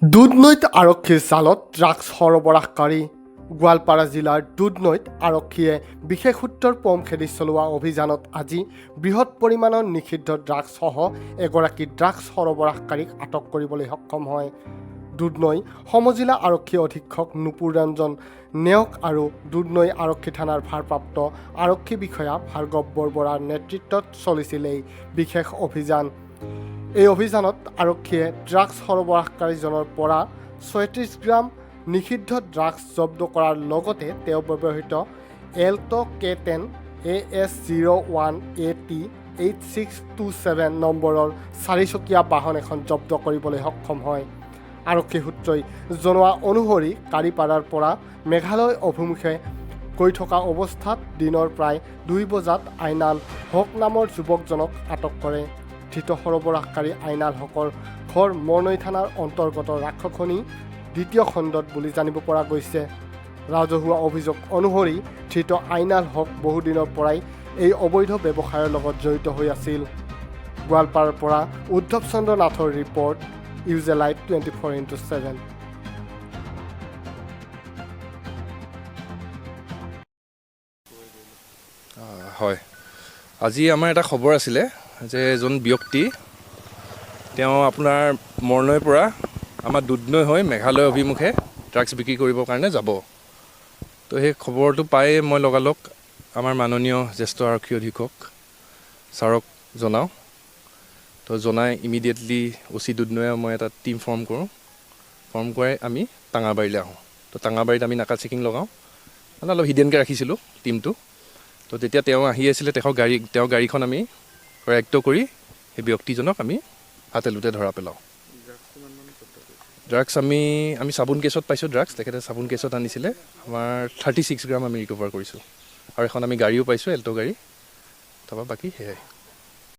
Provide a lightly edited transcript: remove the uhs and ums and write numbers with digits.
দুধনৈত আৰক্ষীৰ জালত ড্ৰাগছ সৰবৰাহকাৰী। গোৱালপাৰা জিলাৰ দুধনৈত আৰক্ষীয়ে বিশেষ সূত্ৰৰ পম খেদি চলোৱা অভিযানত আজি বৃহৎ পৰিমাণৰ নিষিদ্ধ ড্ৰাগছসহ এগৰাকী ড্ৰাগছ সৰবৰাহকাৰীক আটক কৰিবলৈ সক্ষম হয়। দুধনৈ সমজিলা আৰক্ষী অধীক্ষক নুপুৰ ৰঞ্জন নেওগ আৰু দুধনৈ আৰক্ষী থানাৰ ভাৰপ্ৰাপ্ত আৰক্ষী বিষয়া ভাৰ্গৱ বৰবৰাৰ নেতৃত্বত চলিছিল এই বিশেষ অভিযান। এই অভিযানত আৰক্ষীয়ে ড্ৰাগছ সৰবৰাহকাৰীজনৰ পৰা 36 গ্ৰাম নিষিদ্ধ ড্ৰাগছ জব্দ কৰাৰ লগতে তেওঁ ব্যৱহৃত Alto K 10 AS 01 AT 8627 নম্বৰৰ চাৰিচকীয়া বাহন এখন জব্দ কৰিবলৈ সক্ষম হয়। আৰক্ষী সূত্ৰই জনোৱা অনুসৰি কাৰিপাৰাৰ পৰা মেঘালয় অভিমুখে গৈ থকা অৱস্থাত দিনৰ প্ৰায় 2 বজাত আইনাল হক নামৰ যুৱকজনক আটক কৰে। ধৃত সৰবৰাহকাৰী আইনাল হকৰ ঘৰ মৰনৈ থানাৰ অন্তৰ্গত ৰাক্ষসনী দ্বিতীয় খণ্ডত বুলি জানিব পৰা গৈছে। ৰাজহুৱা অভিযোগ অনুসৰি ধৃত আইনাল হক বহুদিনৰ পৰাই এই অবৈধ ব্যৱসায়ৰ লগত জড়িত হৈ আছিল। গোৱালপাৰাৰ পৰা উদ্ধৱ চন্দ্ৰ নাথৰ ৰিপৰ্ট, ইউজে লাইভ 24x7। হয়, আজি আমাৰ এটা খবৰ আছিলে যে এজন ব্যক্তি, তেওঁ আপোনাৰ মৰনৈৰ পৰা আমাৰ দুধনৈ হৈ মেঘালয় অভিমুখে ড্ৰাগছ বিক্ৰী কৰিবৰ কাৰণে যাব। তো সেই খবৰটো পায়ে মই লগালগ আমাৰ মাননীয় জ্যেষ্ঠ আৰক্ষী অধীক্ষক ছাৰক জনাওঁ। তো জনাই ইমিডিয়েটলি অ' চি দুধনৈয়ে মই এটা টীম ফৰ্ম কৰোঁ। ফৰ্ম কৰাই আমি টাঙাবাৰীলৈ আহোঁ। তো টাঙাবাৰীত আমি নাকা চেকিং লগাওঁ, মানে অলপ হিডেনকৈ ৰাখিছিলোঁ টীমটো। তো তেতিয়া তেওঁ আহি আছিলে, তেওঁৰ গাড়ীখন আমি কৰায়ত্ব কৰি সেই ব্যক্তিজনক আমি হাতে লোতে ধৰা পেলাওঁ। ড্ৰাগছ আমি চাবোন কেছত পাইছোঁ ড্ৰাগছ। তেখেতে চাবোন কেছত আনিছিলে। আমাৰ 36 গ্ৰাম আমি ৰিকভাৰ কৰিছোঁ আৰু এখন আমি গাড়ীও পাইছোঁ, এল্ট' গাড়ী। তাৰপৰা বাকী সেয়াই।